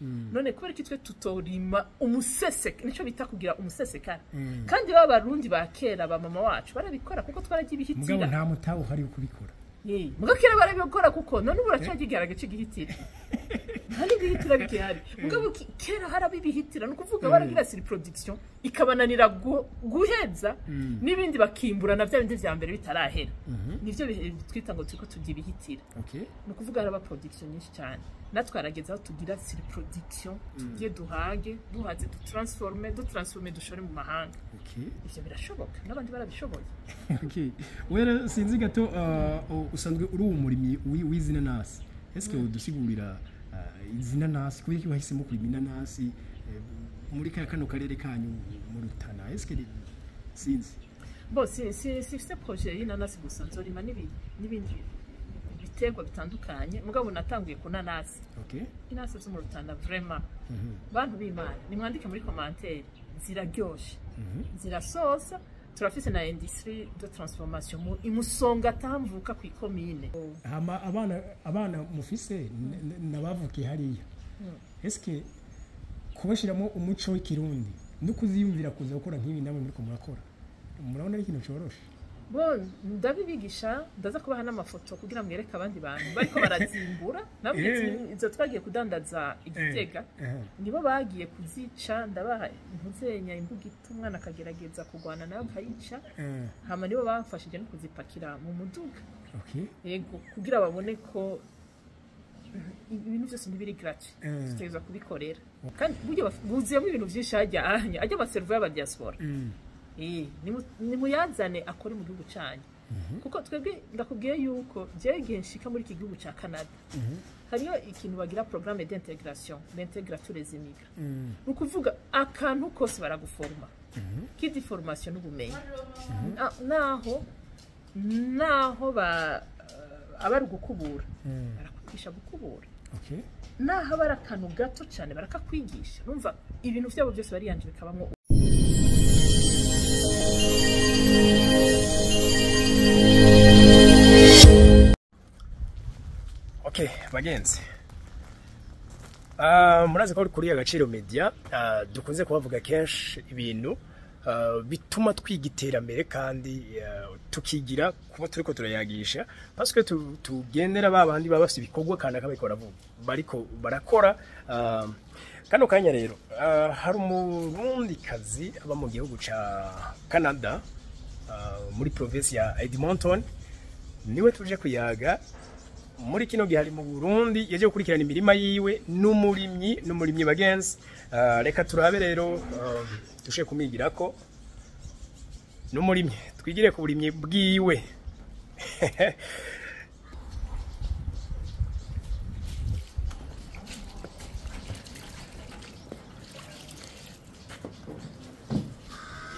None kubera iki twe tutorima umuseseka? Nico bita kugira umusesekara. Kandi baba Barundi ba kera, ba mama wacu barabikora, kuko twaragiye Mugabo ibihitira. nta mutahe uhari wo kubikora. Mugabo kera barabikora, kuko none ubu uracagira igiharage c'igihitira, nta n'ibihitira bigihari. Mugabo kera haraba ibihitira, ni ukuvuga baragira surproduction ikabananira guheza, n'ibindi bakimbura na bya bindi vya mbere bitarahera. Nivyo twita ngo turiko turya ibihitira. Ni ukuvuga haraba production nyinshi cyane. Natwe harageze aho tugira surproduction, tugiye duhage, duhaze dutransforme, dutransforme dushore mu mahanga. Ivyo birashoboka, n'abandi barabishoboye. Okay. Wera sinzi gato, usanzwe uri umurimyi w'izi nanasi. Eske udusigurira izi nanasi, kubera iki wahisemo kurima inanasi muri kano karere kanyu mu Rutana? Eske sinzi. Bon, si projet y'inanasi gusa, nzorima n'ibindi biterwa bitandukanye, mugabo natanguye ku nanasi. Inanasi zo mu Rutana, vraiment, bantu b'Imana, nimwandike muri commentaire, ziraryoshe, zirasosa. Turafise na industrie de transformation mu imusonga tamvuka ku ikomine. Hama abana mufise nabavukiye hariya. Eske kubashiramo umuco w'ikirundi no kuziyumvira kuza gukora nk'ibi namwe muriko murakora, murabona ari ikintu coroshe? Bon, ndabibigisha, ndaza kubaha n'amafoto kugira mwereke abandi bantu bariko barazimbura. Namwe izo twagiye kudandaza igitega, nibo bagiye kuzica, ndabaha impuzenya imbugita, umwana akagerageza kurwana nayo akayica. Hama nibo bamfashije no kuzipakira mu muduga. Yego, kugira babone ko ibintu byose ntibiri gratuit. Tutegerezwa kubikorera, kandi burya buzuyemo ibintu byinshi. Hajya ahanya ajya amaservo y'aba diaspora. Nimuyazane akore mu gihugu cyanyu, kuko twebwe ndakubwiye yuko jewe igihe nshika muri iki gihugu ca Canada, hariyo ikintu bagira programme d'intégration, d'intègre tous les immigrants. Ni ukuvuga akantu kose baraguforma, kidi formation n'ubumenyi. Naho ba abari gukubura, barakwigisha gukubura. Naho aba ari akantu gato cyane, barakakwigisha. Numva ibintu byabo byose bariyanje bikabamwo. Okay, bagenzi. Murazi ko kuri Agaciro Media dukunze kubavuga kenshi ibintu bituma twiga iterambere, kandi tukigira kuba turiko turayagisha, parce que tugendera ba bandi baba bafite ibikorwa kandi bariko baravuga, bariko barakora. Kano kanya rero hari umurundi kazi aba mu gihugu ca Canada, muri province ya Edmonton, niwe tuje kuyaga muri kino gihe. Ari mu Burundi, yaje gukurikirana imirima yiwe, n'umurimyi bagenzi. Reka turabe rero dushe kumwigirako n'umurimyi, twigire ku burimyi bwiwe.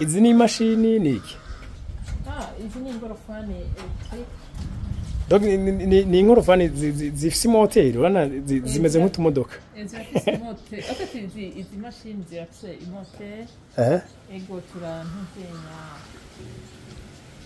Izi ni imashini, ni iki? Izi ni ingorofani électrique. Donc ni inkorofani zifise imoteri, urabona zimeze nk'utumodoka. Zirafise imoteri. En fait, izi mashini zirafise imoteri. Ego, turantuzenya,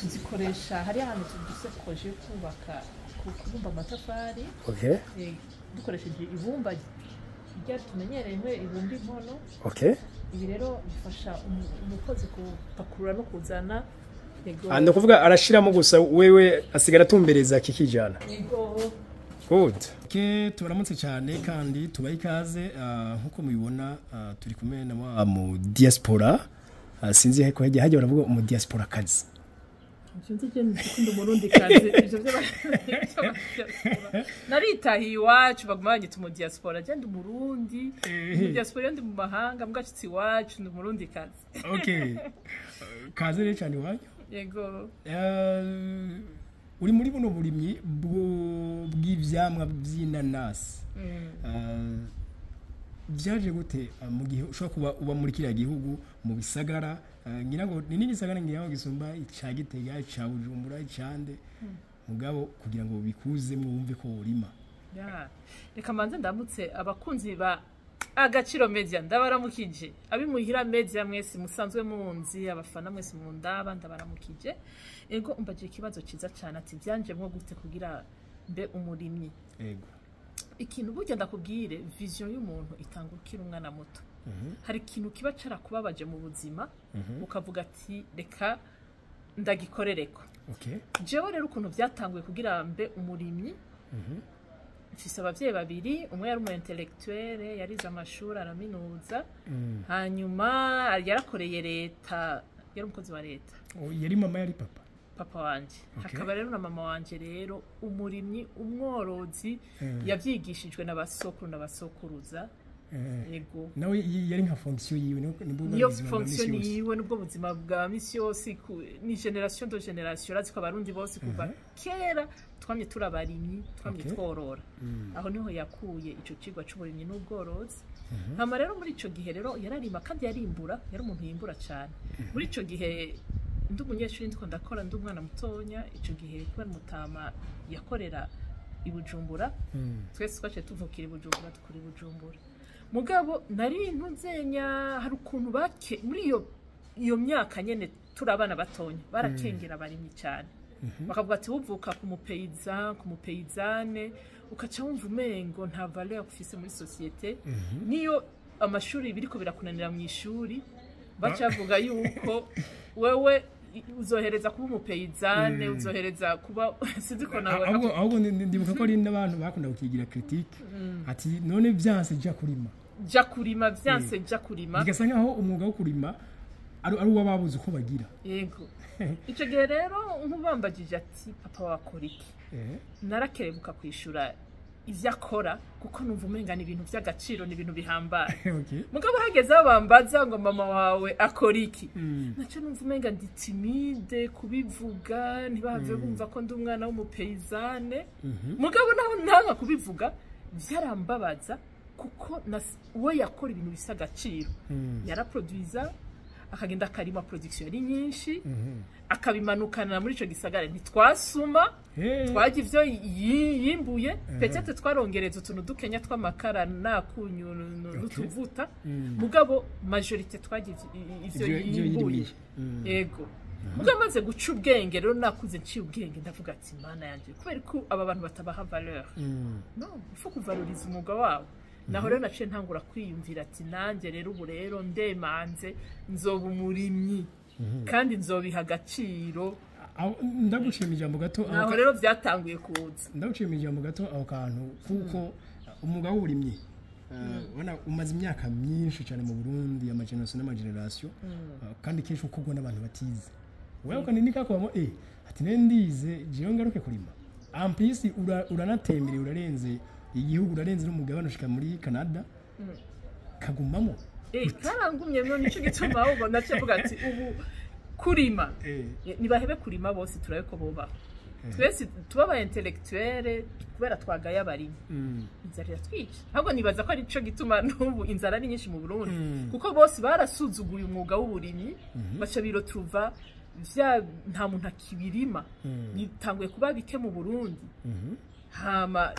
tuzikoresha hari ahantu dufise projet yo kubaka, kubumba amatafari. Dukoresheje ibumba rya tumenyereye, imwe ibumba inkono. Ibi rero bifasha umukozi gupakurura no kuzana. Ego. Ah, ni ukuvuga arashiramo gusa, wewe asigara atumbereza kikijana. Ego. Good. Ke tubaramutse cyane kandi tubahe ikaze. Nkuko mubibona, turi kumwe na wa mu diaspora, sinzi ko hajya baravuga mu diaspora kazi. Sinzi je ndikunda umurundi kazi, ivyo naritahiye iwacu baguma banyita umu diaspora. Je ndi umurundi mu diaspora, iyo ndi mu mahanga, mbwashitse iwacu ndi umurundi kazi. Okay. Kaze rero cyane iwanyu. Yego. Uri muri buno burimyi bw'ivyamwa by'inanasi. Byaje gute, mu gihe ushobora kuba uba muri kiriya gihugu mu bisagara, ngira ngo ni n'ibisagara, ngira ngo gisumba ica Gitega, ica Bujumbura, icande, mugabo kugira ngo bikuzemwo wumve ko urima? Ya. Reka manze ndamutse abakunzi ba Agaciro Media, ndabaramukije. Abimuhira Media mwese musanzwe munzi, abafana mwese mundaba, ndabaramukije. Ego, umbaje ikibazo ciza cyane, ati byanjemwo gute kugira mbe umurimyi? Ego. Ikintu burya ndakubwire, vision y'umuntu itanga ukiri umwana muto. Hari ikintu kiba carakubabaje mu buzima, ukavuga ati: "Reka ndagikorereko." Jewe rero ukuntu byatanguye kugira mbe umurimyi, mfise abavyeyi babiri. Umwe yari umu intellectuel, yarize amashuri, araminuza, hanyuma yarakoreye leta, yari umukozi wa leta. Oh, yari mama, yari papa? Papa wanje. Hakaba rero na mama wanje rero, umurimyi, umworozi, yavyigishijwe na basokuru na basokuruza. Yego. Nawe yari nka fonction yiwe, nibwo Niyo buzima bwa misi fonction yose. yiwe, nubwo buzima bwa misi yose, ni génération de génération. Urazi ko Abarundi bose kuva kera twamye turi abarimyi, twamye tworora. Aho niho yakuye ico cigwa c'uburimyi n'ubworozi. Hama rero muri ico gihe rero yararima kandi yarimbura, yari umuntu yimbura cane. Muri ico gihe ndi umunyeshuri, ndiko ndakora, ndi umwana mutonya ico gihe, kubera umutama yakorera i Bujumbura. Twese twaciye tuvukira i Bujumbura, dukura i Bujumbura. Mugabo nari ntuzenya, hari ukuntu bake muri iyo myaka nyene turi abana batonya, barakengera abarimyi cyane, bakavuga ati: "Uvuka ku mu paysan, ku mu paysanne, ukaca wumva umengo nta valeur ufise muri société." Niyo amashuri biriko birakunanira mu ishuri, baca bavuga yuko wewe uzohereza kuba umu paysanne, uzohereza kuba, sinzi ko nawe. Ahubwo ndibuka ko ari n'abantu bakunda kukigira critique, ati: "None vyanse, ja kurima." Ja kurima, vyanse ja kurima. Bigasa nkaho umwuga wo kurima ari uw'ababuze uko bagira. Yego. Icyo gihe rero nk'ubambagije ati: "Papa wakora iki?" Narakerebuka kwishura ivyo akora, kuko numva umenga ni ibintu vy'agaciro, ni ibintu bihambaye. Mugabo hageze aho bambaza ngo: "Mama wawe akora iki?" Naco numva umenga ndi timide kubivuga, ntibahave bumva ko ndi umwana w'umu paysanne. Mugabo naho ntanga kubivuga, vyarambabaza, kuko we yakora ibintu bifise agaciro. Yaraproduiza, akagenda akarima, production yari nyinshi, akabimanukana muri ico gisagara. Ntitwasuma, twarya ivyo yimbuye. Peut-être twarongereza utuntu dukenya tw'amakara n'akunyu n'utuvuta, mugabo majorité twarya ivyo Ivyo yimbuye. yirimiye. Yego. Mugabo amaze guca ubwenge rero, nakuze nciye ubwenge, ndavuga ati: "Mana yanje, kubera ko aba bantu batabaha valeur?" No il faut kuvaloriza umwuga wabo. Naho rero naciye ntangura kwiyumvira ati: "Nanjye rero ubu rero ndemanze, nzoba umurimyi kandi nzobiha agaciro." Ndaguciye mu ijambo gato aho. Naho rero byatanguye kuza. Ndaguciye mu ijambo gato aho kantu, kuko umwuga w'uburimyi, ubona umaze imyaka myinshi cyane mu Burundi, ama génération n'ama génération, kandi kenshi ukorwa n'abantu batize. Wewe kandi nikakubamo ati: "Ne ndize, jewe ngaruke kurima." En plus uranatembereye, urarenze igihugu, urarenze n'umugabane, ushika muri Canada, kagumamo. Karangumyemwo, nico gituma ahubwo naciye mvuga ati: "Ubu kurima, nibahebe kurima bose, turabe ko bubaho twese tuba aba intellectuel." Kubera twagaye abarimyi, inzara iratwica. Ahubwo nibaza ko ari cyo gituma n'ubu inzara ari nyinshi mu Burundi, kuko bose barasuzuguye umwuga w'uburimyi, baca birotuva vya nta muntu akibirima. Bitanguye kuba bike mu Burundi. Hama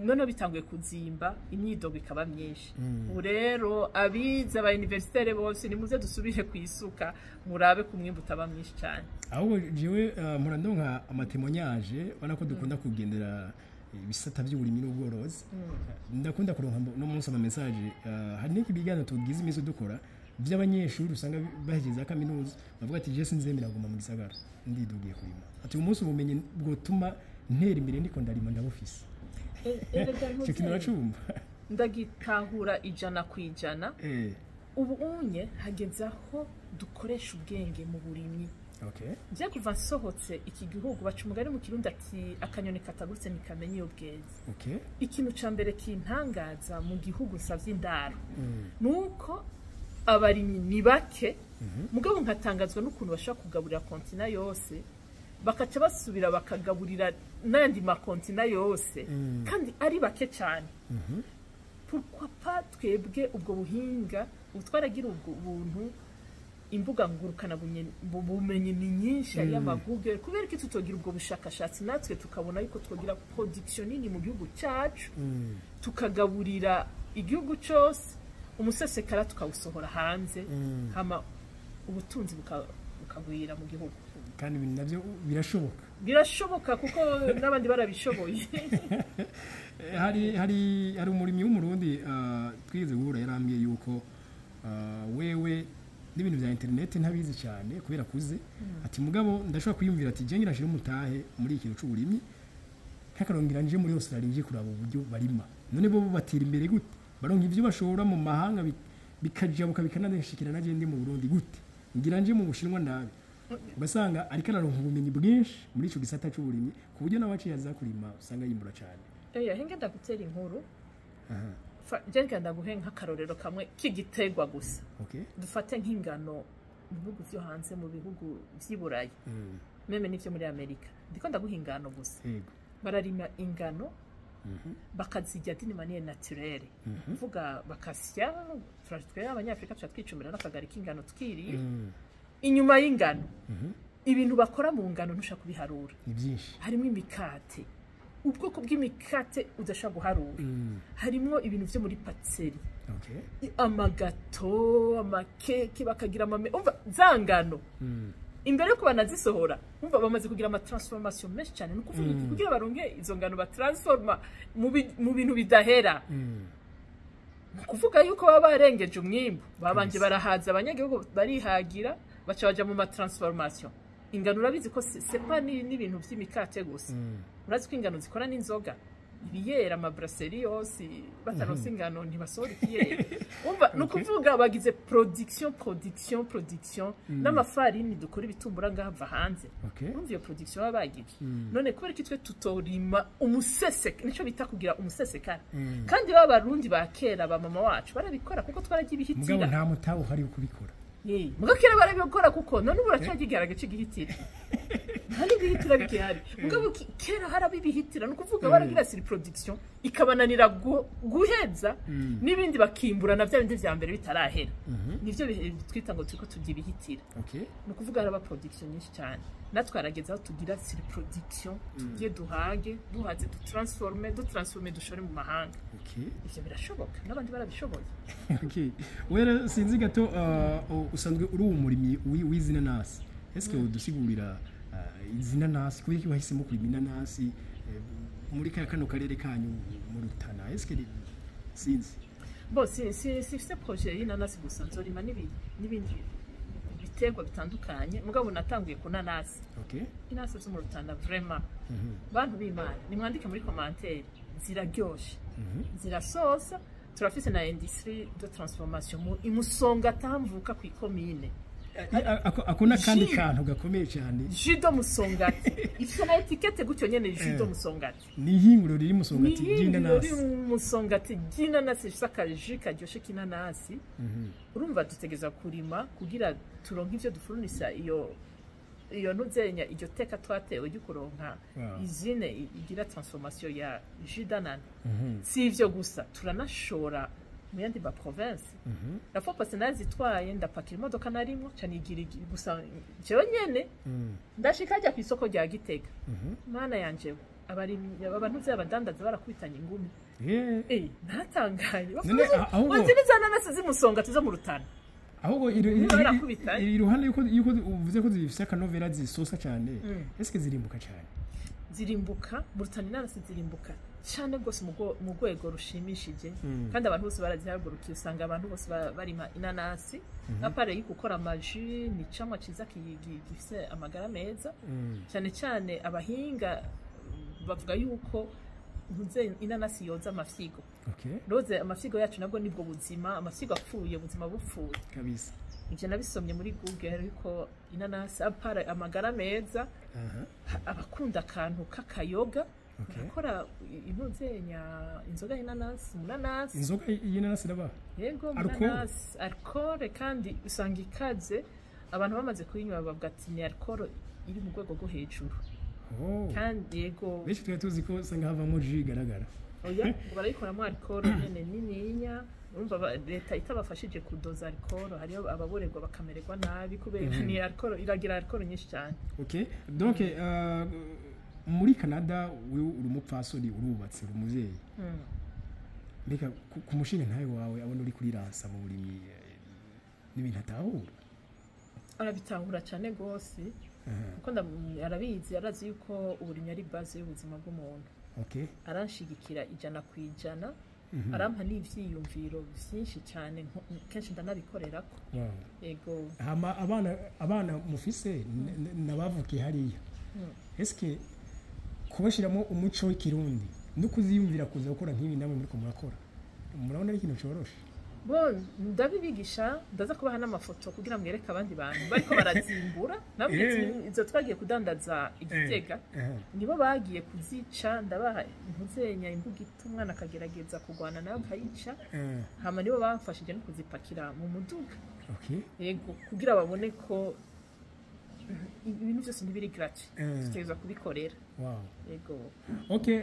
noneho bitanguye kuzimba, imyidogo ikaba myinshi. Ubu rero abize, aba universitaire bose, nimuze dusubire ku isuka, murabe ku mwimbu utaba mwinshi cyane. Ahubwo jewe mpora ndonka ama témoignages, ubona ko dukunda kugendera ibisata by'uburimyi n'ubworozi. Ndakunda kuronka no munsi ama message, hari n'iki biganiro tugize iminsi dukora by'abanyeshuri usanga bahejeje za kaminuza, bavuga ati: "Je sinzemera kuguma mu gisagara, ndidugiye kurima." Ati: "Umunsi ubumenyi bwotuma ntera imbere ndiko ndarima ndabufise." Erega Icyo kintu uracumva? Ndagitahura 100%. Ubu unye hageze aho dukoresha ubwenge mu burimyi. Nje kuva nsohotse iki gihugu, baca umugani mu Kirundi ati: "Akanyoni katagurutse ntikamenya iyo bweze." Ikintu ca mbere kintangaza mu gihugu nsavye indaro nuko abarimyi ni bake, mugabo nkatangazwa n'ukuntu bashobora kugaburira continent yose, bakaca basubira bakagaburira n'ayandi ma continent yose, kandi ari bake cyane. Pourquoi pas twebwe ubwo buhinga ubu twaragira, ubwo buntu, imbuga ngurukana bumenyi ni nyinshi, hariyo ama Google, kubera ko tutogira ubwo bushakashatsi natwe tukabona yuko twogira production nini mu gihugu cyacu, tukagaburira igihugu cyose, umusesekara tukawusohora hanze, hama ubutunzi bukagwira mu gihugu? Kandi ibintu navyo birashoboka. Birashoboka kuko n'abandi barabishoboye. Hari umurimyi w'Umurundi twigeze guhura, yarambwiye yuko wewe n'ibintu bya internet ntabizi cyane kubera kuze, ati mugabo ndashobora kwiyumvira, ati je ngira nshire umutahe muri iki kintu c'uburimyi, nkakarongera nje muri Australia nje kuraba uburyo barima. None bo batira imbere gute? Baronka ivyo bashora mu mahanga bikajabuka bikananashikira naje ndi mu Burundi gute? Ngira nje mu Bushinwa ndabe. Ugasanga ariko araronka ubumenyi bwinshi muri ico gisata c'uburimyi, ku buryo nawe aciye aza kurima usanga yimbura cyane. Eya, hinge ndagutera inkuru. Je ngenda ndaguhe nk'akarorero kamwe k'igiterwa gusa. Dufate nk'ingano. Mu bihugu vyo hanze, mu bihugu vy'i Burayi, même n'ivyo muri Amerika, ndiko ndaguha ingano gusa. Bararima ingano, bakazirya d'une manière naturelle, kuvuga bakasya. Twe Abanyafrika tuca twicumira n'akagari k'ingano twiriye. Inyuma y'ingano, ibintu bakora mu ngano ntushobora kubiharura. Ni byinshi. Harimo imikate, ubwoko bw'imikate udashobora guharura. Harimo ibintu vyo muri pâtisserie, amagâteaux, amakeke, bakagira amame. Umva, za ngano, imbere yuko banazisohora, umva, bamaze kugira amatransformation menshi cyane. Ni ukuvuga iki? Kugira baronke izo ngano batransforma mu bintu bidahera, ni ukuvuga yuko baba barengeje umwimbu. Babanje barahaza abanyagihugu, barihagira, baca baja mu matransformation. Ingano urabizi ko c'est pas n'ibintu vy'imikate gusa. Urazi ko ingano zikora n'inzoga, ibiyera, amabrasserie yose bataronse ingano ntibasohora ikiyeri. Umva, ni ukuvuga bagize production, production, production, n'amafarini dukora ibitumbura ngaha ava hanze. Urumva iyo production baba bagize. None kubera ko twe tutorima umuseseka? Nico bita kugira umusesekara. Kandi baba Barundi ba kera, ba mama wacu barabikora, kuko twaragiye Mugabo ibihitira. nta mutahe uhari wo kubikora. Muga kera barabikora, kuko none ubu uracyagiye igiharage c'igihitira, nta n'ibihitira bigihari. Mugabo kera haraba ibihitira. Ni ukuvuga baragira surproduction ikabananira guheza, n'ibindi bakimbura na bya bindi vya mbere bitarahera. Nivyo twita ngo turiko turya ibihitira. Ni ukuvuga haraba production nyinshi cyane. Natwe harageze aho tugira surproduction, tugiye duhage, duhaze dutransforme, dutransforme dushore mu mahanga. Ivyo birashoboka, n'abandi barabishoboye. Okay. Wera sinzi gato, usanzwe uri umurimyi w'izi nanasi. Eske udusigurira izi nanasi, kubera iki wahisemo kurima inanasi muri kano karere kanyu mu Rutana? Eske sinzi. Bo si sifise projet y'inanasi gusa, nzorima n'ibindi biterwa bitandukanye, mugabo natanguye ku nanasi. Inanasi zo mu Rutana, vraiment, bantu b'Imana, nimwandike muri commentaire, ziraryoshe, zirasosa. Turafise na industrie de transformation mu imusonga tamvuka ku ikomine. Ako n'akandi Jus. kantu gakomeye cyane. Jus de Musongati ifise na étiquette gutyo nyene, jus de Musongati. Ni ihinguriro riri Musongati Ni ry'inanasi. Musongati ry'inanasi, rifise akajus karyoshe k'inanasi. Urumva dutegerezwa kurima kugira turonke ivyo dufurunisa iyo ntuzenya, iryo teka twatewe ryo kuronka usine igira transformation ya jus d'ananas. Si ivyo gusa, turanashora mu yandi ma province. La fois passée narazitwaye, ndapakira imodoka narimwo ca nigira gusa jewe nyene, ndashika hajya ku isoko rya Gitega. Mana yanje, abarimyi, abantu vy'abadandaza barakubitanye ingumi. Natangaye. None, ahubwo- Wazi n'iza nanasi z'imusonga tuzo mu Rutana. Ahubwo Niba barakubitanye. Iruhande yuko uvuze ko zifise akanovera, zisosa cyane, eske zirimbuka cyane? Zirimbuka mu Rutana, inanasi zirimbuka cyane rwose mu rwego rushimishije, kandi abantu bose barazihagurukiye. Usanga abantu bose barima inanasi nka pare yo gukora amajus. Ni icamwa ciza gifise amagara meza. Cyane cyane abahinga bavuga yuko ntuze inanasi yoza amafyigo. Roze amafyigo yacu nabwo nibwo buzima. Amafyigo apfuye, ubuzima bupfuye. Ivyo nabisomye muri Google, ariko inanasi à part amagara meza, abakunda akantu k'akayoga, barakora intuzenya, inzoga y'inanasi, munanasi. Inzoga y'inanasi iraba? Yego. Alcool? Munanasi, alcool, kandi usanga ikaze. Abantu bamaze kuyinywa bavuga ati ni alcool iri mu rwego rwo hejuru. Kandi yego. Benshi twari tuzi ko usanga havamo jus igaragara. Oya, ngo barayikoramo alcool nyene nininya. Urumva leta itabafashije kudoza alcool, hariho ababorerwa bakamererwa nabi kubera ni alcool, iragira alcool nyinshi cyane. Okay, donc muri Canada wewe uri umupfasoni, urubatse, uri umuvyeyi. Mbega ku mushinga ntawe wawe abona uri kuri ransa mu burimyi, n'ibintu atahura? Arabitahura cyane rwose. Kuko arabizi, arazi yuko uburimyi ari base y'ubuzima bw'umuntu. Aranshigikira 100%, arampa n'ivyiyumviro vyinshi cyane, kenshi ndanabikorerako. Ego. Hama abana mufise nabavukiye hariya, eske kubashiramo umuco w'ikirundi no kuziyumvira kuza gukora nk'ibi namwe muriko murakora, murabona ari ikintu coroshe? Bo ndabibigisha, ndaza kubaha n'amafoto kugira mwereke abandi bantu bariko barazimbura. Namwe izo twagiye kudandaza igitega, nibo bagiye kuzica, ndabaha ntuzenya imbugita, umwana akagerageza kurwana nayo akayica. Hama nibo bamfashije no kuzipakira mu muduga. Yego, kugira babone ko ibintu byose ntibiri gratuit, dutegerezwa kubikorera. Yego. Okay,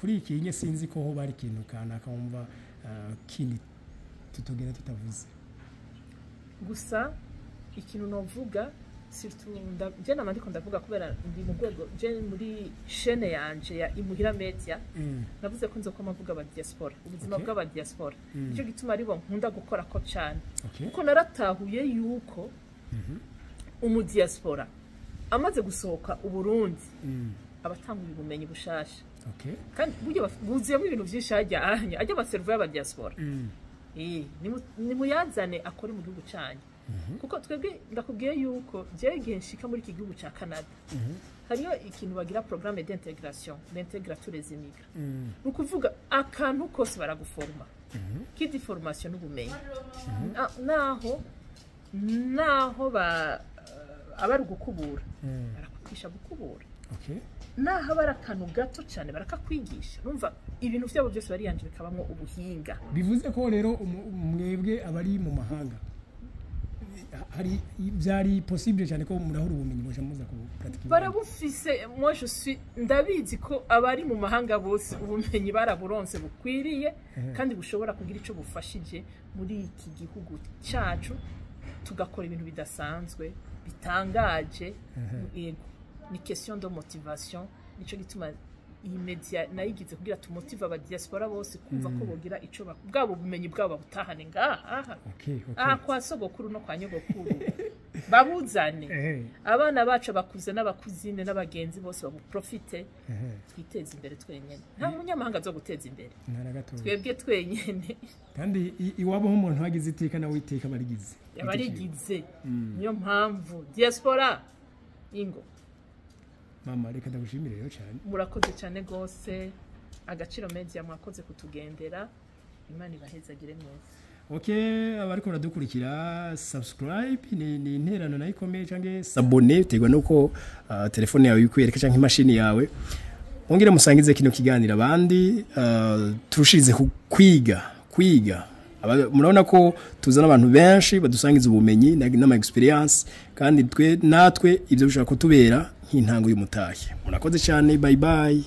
kuri iki nye sinzi ko hoba ari ikintu kanaka wumva kindi tutogenda tutavuze. Gusa ikintu novuga, surtout je nama ndiko ndavuga kubera ndi mu rwego, je muri chaîne yanje ya Imuhira Media, navuze ko nzokoma mvuga aba diaspora, ubuzima bw'aba diaspora. Nicyo gituma aribo nkunda gukora ko cyane, kuko naratahuye yuko umudiaspora amaze gusohoka Uburundi aba atanguye ubumenyi bushasha. Kandi burya buzuyemo ibintu byinshi, hajya ahanya ajya amacerveau y'abadiaspora. Nimuyazane akore mu gihugu cyanyu, kuko twebwe ndakubwiye yuko jewe igihe nshika muri iki gihugu ca Canada, hariyo ikintu bagira programme d'intégration, d'intègre tous les immigrants. Ni ukuvuga akantu kose baraguforma, kidi formation n'ubumenyi. Naho ba aba ari ugukubura, barakwigisha gukubura. Naho aba ari akantu gato cyane, barakakwigisha. Numva ibintu byabo byose bariyanje bikabamwo ubuhinga. Bivuze ko rero mwebwe abari mu mahanga hari byari possible cyane ko murahura ubumenyi muja muza ku pratique. Barabufise. Moi je suis, ndabizi ko abari mu mahanga bose ubumenyi baraburonse bukwiriye kandi bushobora kugira ico bufashije muri iki gihugu cyacu, tugakora ibintu bidasanzwe bitangaje. Yego, ni question de motivation. Nico gituma iyi media nayigize kugira tumotive aba diaspora bose kumva ko bogira ico bwabo bumenyi bwabo babutahane ngaha aha, aha kwa sogokuru no kwa nyogokuru babuzane. Abana bacu bakuze n'abakuzine n'abagenzi bose babuprofite, twiteze imbere twenyene. Nta munyamahanga zo guteza imbere. Nta na gatoya. Twebwe twenyene. Kandi iwabo nk'umuntu wagize iteka nawe iteka barigize. Yabarigize. Niyo mpamvu diaspora ingo. Mama, reka ndagushimire rero cyane. Murakoze cyane rwose, Agaciro Media, mwakoze kutugendera. Imana ibahezagire mwese. Okay, abariko baradukurikira, subscribe ni interano nayo ikomeye, canke s'abonner biterwa nuko telefone yawe ikwereka canke imashini yawe. Mwongere musangize kino kiganiro abandi, turushirize kwiga. Murabona ko tuzana abantu benshi badusangiza ubumenyi n'ama experience, kandi twe natwe ibyo bishobora kutubera nk'intango y'umutahe. Murakoze cyane, bye bye.